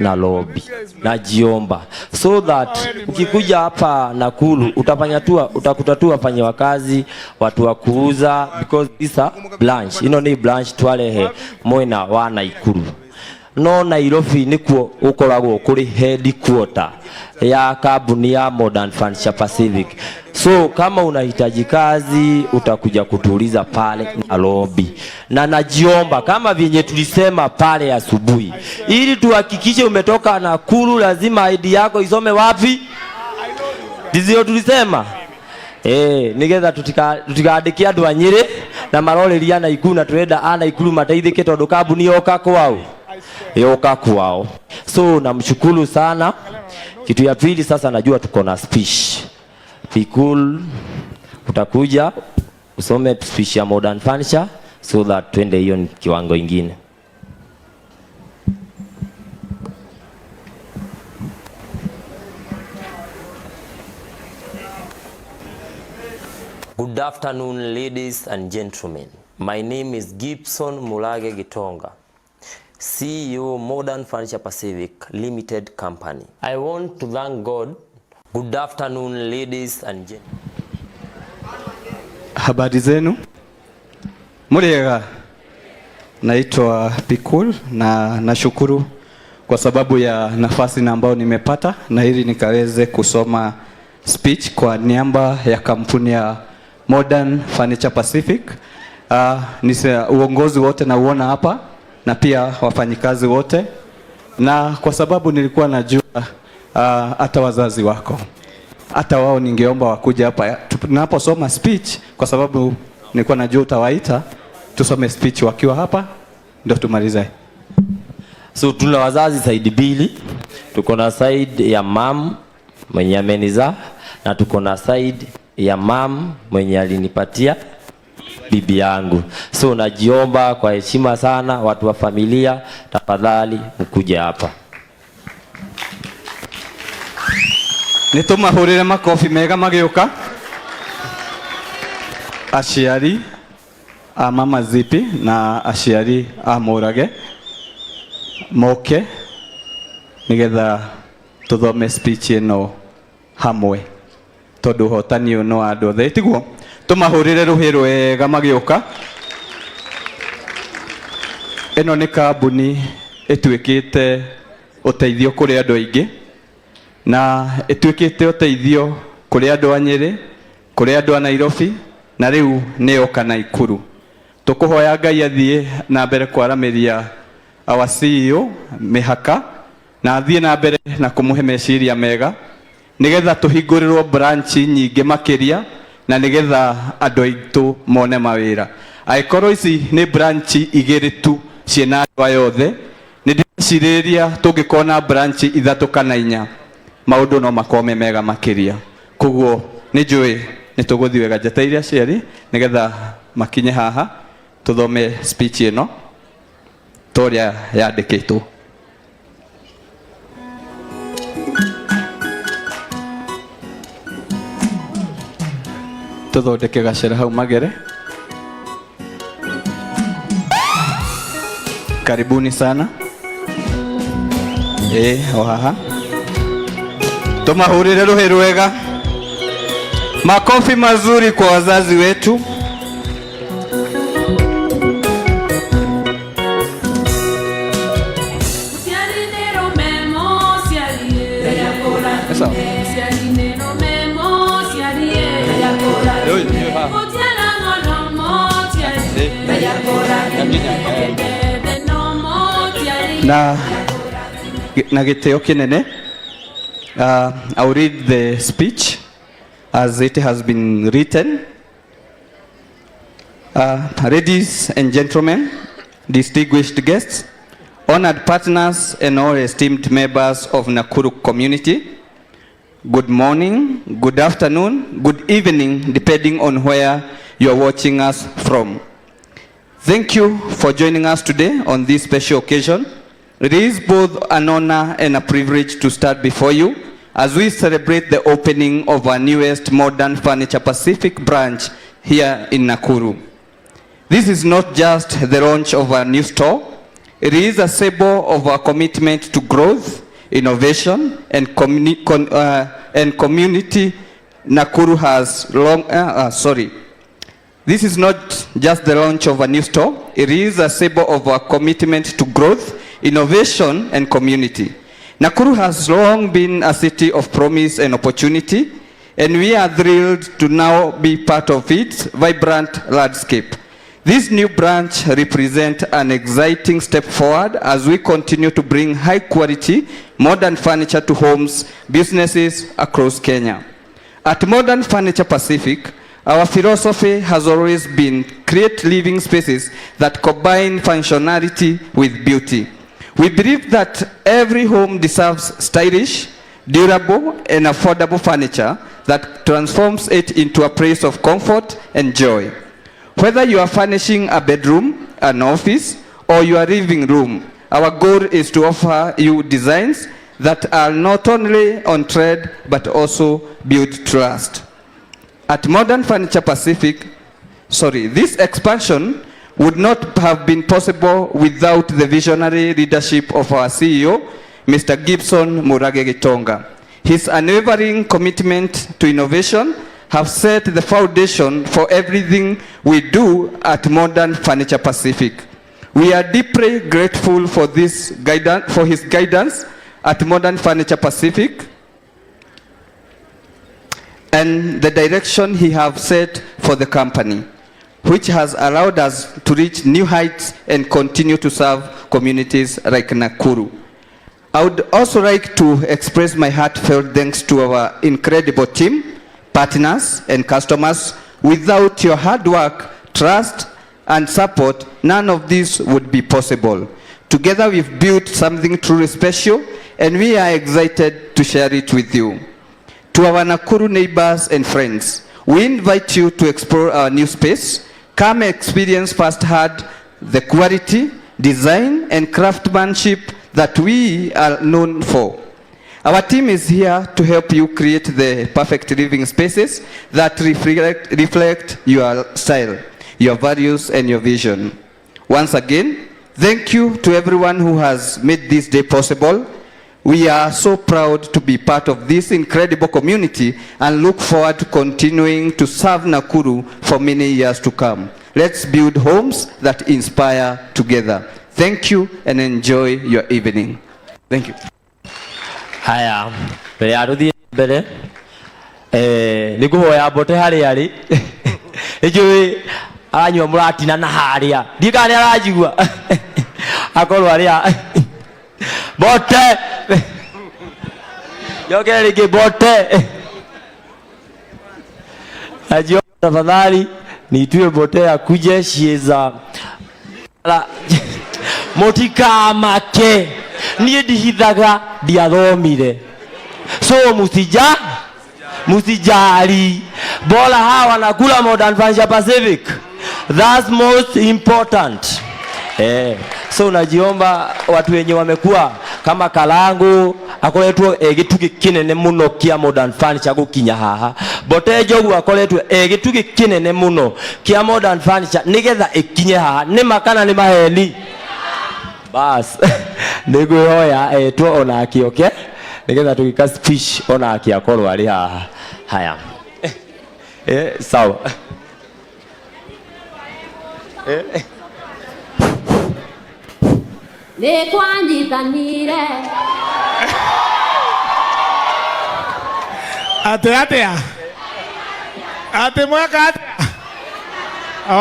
Nairobi. Najiomba so that ukikuja hapa Nakuru utafanya tu, utakuta tu wafanya wakazi, watu wa kuuza, because this a branch ino ni branch twarehe mwena wa Nakuru, no Nairobi nikuo gukoragwo kuri headquarter ya kampuni ya Modern Furniture Pacific. So kama unahitaji kazi utakuja kutuuliza pale Nairobi, na najiomba kama vyenye tulisema pale asubuhi, ili tuhakikishe umetoka Nakuru, lazima ID yako isome wapi? Ndizio tulisema nigetha tutikandike andu a Nyeri na maroreria Naikuru, na turenda a Naikuru mateithike tondu kambuni yoka kwao, yoka kwao. So namshukuru sana. Kitu ya pili sasa, najua tuko na speech. Be cool, utakuja usome speech ya Modern Furniture so that twende hiyo ni kiwango ingine. Good afternoon, ladies and gentlemen. My name is Gibson Mulage Gitonga, CEO, Modern Furniture Pacific Limited Company. I want to thank God. Good afternoon, ladies and gentlemen. Habari zenu? Muriega. Naitwa Pikul na nashukuru kwa sababu ya nafasi na ambayo nimepata na ili nikaweze kusoma speech kwa niaba ya kampuni ya Modern Furniture Pacific. Uongozi wote nauona hapa na pia wafanyikazi wote, na kwa sababu nilikuwa najua hata wazazi wako, hata wao ningeomba wakuja hapa tunaposoma speech, kwa sababu nilikuwa najua utawaita, tusome speech wakiwa hapa ndio tumalize. So tuna wazazi side mbili, tuko na side ya mum mwenye amenizaa na tuko na side ya mum mwenye alinipatia bibi yangu. So najiomba kwa heshima sana, watu wa familia, tafadhali mkuje hapa. Nĩ tũmahũrĩre makobi mega magĩũka aciari a Mama Zipi na aciari a Mũrage moke nĩgetha tũthome speech ĩno hamwe, tondũ ũhotani ũyũ nĩ wa andũ othe, tiguo? Tũmahũrĩre rũhĩ rwega magĩũka. Ĩno nĩ kambuni ĩtuĩkĩte ũteithio kũrĩ andũ aingĩ, na ĩtuĩkĩte ũteithio kũrĩ andũ a Nyĩrĩ, kũrĩ andũ a Nairobi, na rĩu nĩ yoka Naikuru. Tũkũhoya Ngai athiĩ na mbere kwaramĩria our CEO mĩhaka na athiĩ na mbere na kũmũhe meciria mega, nĩgetha tũhingũrĩrwo branch nyingĩ makĩria na nĩgetha andũ aitũ mone mawĩra. Angĩkorwo ici nĩ branch igĩrĩ tu ciĩna andũ aya othe, nĩ ndĩrecirĩria tũngĩkorwo na branch ithatũ kana inya, maũndũ no makorwo me mega makĩria. Koguo nĩ njũĩ nĩ tũgũthiĩ wega. Njeteire aciari nĩgetha makinye haha tũthome speech ĩno ta ũrĩa yandĩkĩtwo. Tũthondeke gacĩra hau magere. Karibuni sana. O haha tũmahũrĩre rũhĩ rwega. Makofi mazuri kwa wazazi wetu. Mũciari nĩ rũme, mũciari. Sawa. Mũciari nĩ rũme, mũciari. Gũtiara ng'ono, mũciari. Mbembe no mũciari. Na gĩtĩo kĩnene, I will read the speech as it has been written. Ladies and gentlemen, distinguished guests, honored partners, and all esteemed members of Nakuru community, good morning, good afternoon, good evening, depending on where you are watching us from. Thank you for joining us today on this special occasion. It is both an honor and a privilege to stand before you as we celebrate the opening of our newest Modern Furniture Pacific branch here in Nakuru. This is not just the launch of a new store. It is a symbol of our commitment to growth, innovation, and community. Nakuru has long, sorry. This is not just the launch of a new store. It is a symbol of our commitment to growth, innovation, and community. Nakuru has long been a city of promise and opportunity, and we are thrilled to now be part of its vibrant landscape. This new branch represents an exciting step forward as we continue to bring high quality, modern furniture to homes, businesses across Kenya. At Modern Furniture Pacific, our philosophy has always been create living spaces that combine functionality with beauty. We believe that every home deserves stylish, durable, and affordable furniture that transforms it into a place of comfort and joy. Whether you are furnishing a bedroom, an office, or your living room, our goal is to offer you designs that are not only on trend but also build trust. At Modern Furniture Pacific, sorry, this expansion would not have been possible without the visionary leadership of our CEO, Mr. Gibson Murage Gitonga. His unwavering commitment to innovation have set the foundation for everything we do at Modern Furniture Pacific. We are deeply grateful for his guidance at Modern Furniture Pacific and the direction he have set for the company, which has allowed us to reach new heights and continue to serve communities like Nakuru. I would also like to express my heartfelt thanks to our incredible team, partners, and customers. Without your hard work, trust, and support, none of this would be possible. Together we've built something truly special, and we are excited to share it with you. To our Nakuru neighbors and friends, we invite you to explore our new space. Come experience firsthand the quality, design, and craftsmanship that we are known for. Our team is here to help you create the perfect living spaces that reflect your style, your values, and your vision. Once again, thank you to everyone who has made this day possible. We are so proud to be part of this incredible community and look forward to continuing to serve Nakuru for many years to come. Let's build homes that inspire together. Thank you and enjoy your evening. Thank you. Haya, mbere ya tũthiĩ mbere, nĩ ngũhoya mbote harĩa arĩ, nĩnjũĩ aranyua mũratina na harĩa ndiĩ kana nĩ aranjigua, akorwo arĩa mbote njokere rĩngĩ mbote najua tafadhali niitue mbote akuje. She is a mũtikamake, niĩ ndihithaga, ndiathomire, so musijali, bora hawa wanakula Modern Furniture Pacific, that's most important. So unajiomba watu wenye wamekuwa kama Kalangu akoretwo e gĩtugĩ kĩnene mũno kĩa Modern Furniture gũkinya haha. Mbote Njogu akoretwo e gĩtugĩ kĩnene mũno kĩa Modern Furniture nĩgetha ĩkinye haha. Nĩ ma kana nĩ maheni? Bas, nĩ ngwĩhoya etwo onake oke nĩgetha tũgĩka speech onake akorwo arĩ haha. Haya, sawa. Nĩ kwanyitanire. Ate atea ate mwaka atea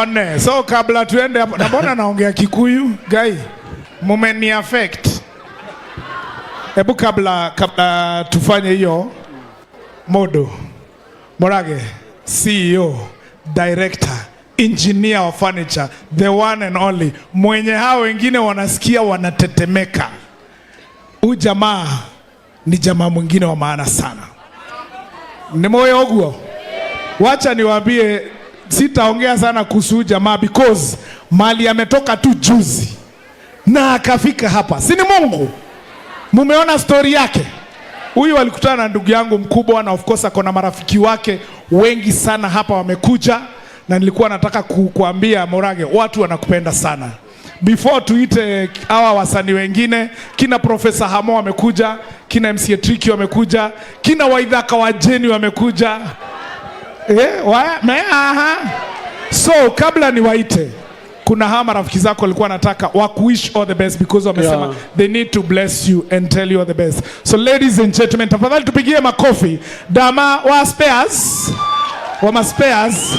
one. So kabla tuende hapo, na mbona naongea Kikuyu guy, mumeni affect. Hebu kabla tufanye hiyo, Modo Murage, CEO, director, engineer wa furniture, the one and only, mwenye hao wengine wanasikia wanatetemeka. Huyu jamaa ni jamaa mwingine wa maana sana. Ni moyo ũguo. Wacha niwaambie, sitaongea sana kuhusu huyu jamaa because mali ametoka tu juzi na akafika hapa, si ni Mungu? Mumeona story yake. Huyu alikutana na ndugu yangu mkubwa, na of course ako na marafiki wake wengi sana hapa wamekuja, na nilikuwa nataka kuambia Murage, watu wanakupenda sana. Before tuite hawa wasanii wengine, kina Professor Hamo wamekuja, kina MCA Tricky wamekuja, kina Waithaka wa Jeni wamekuja. Eh, wa, me, aha. So kabla niwaite, kuna hawa marafiki zako walikuwa wanataka wakuwish all the best because wamesema they need to bless you and tell you all the best. So ladies and gentlemen, tafadhali tupigie makofi Dama wa Spares, wa Maspares.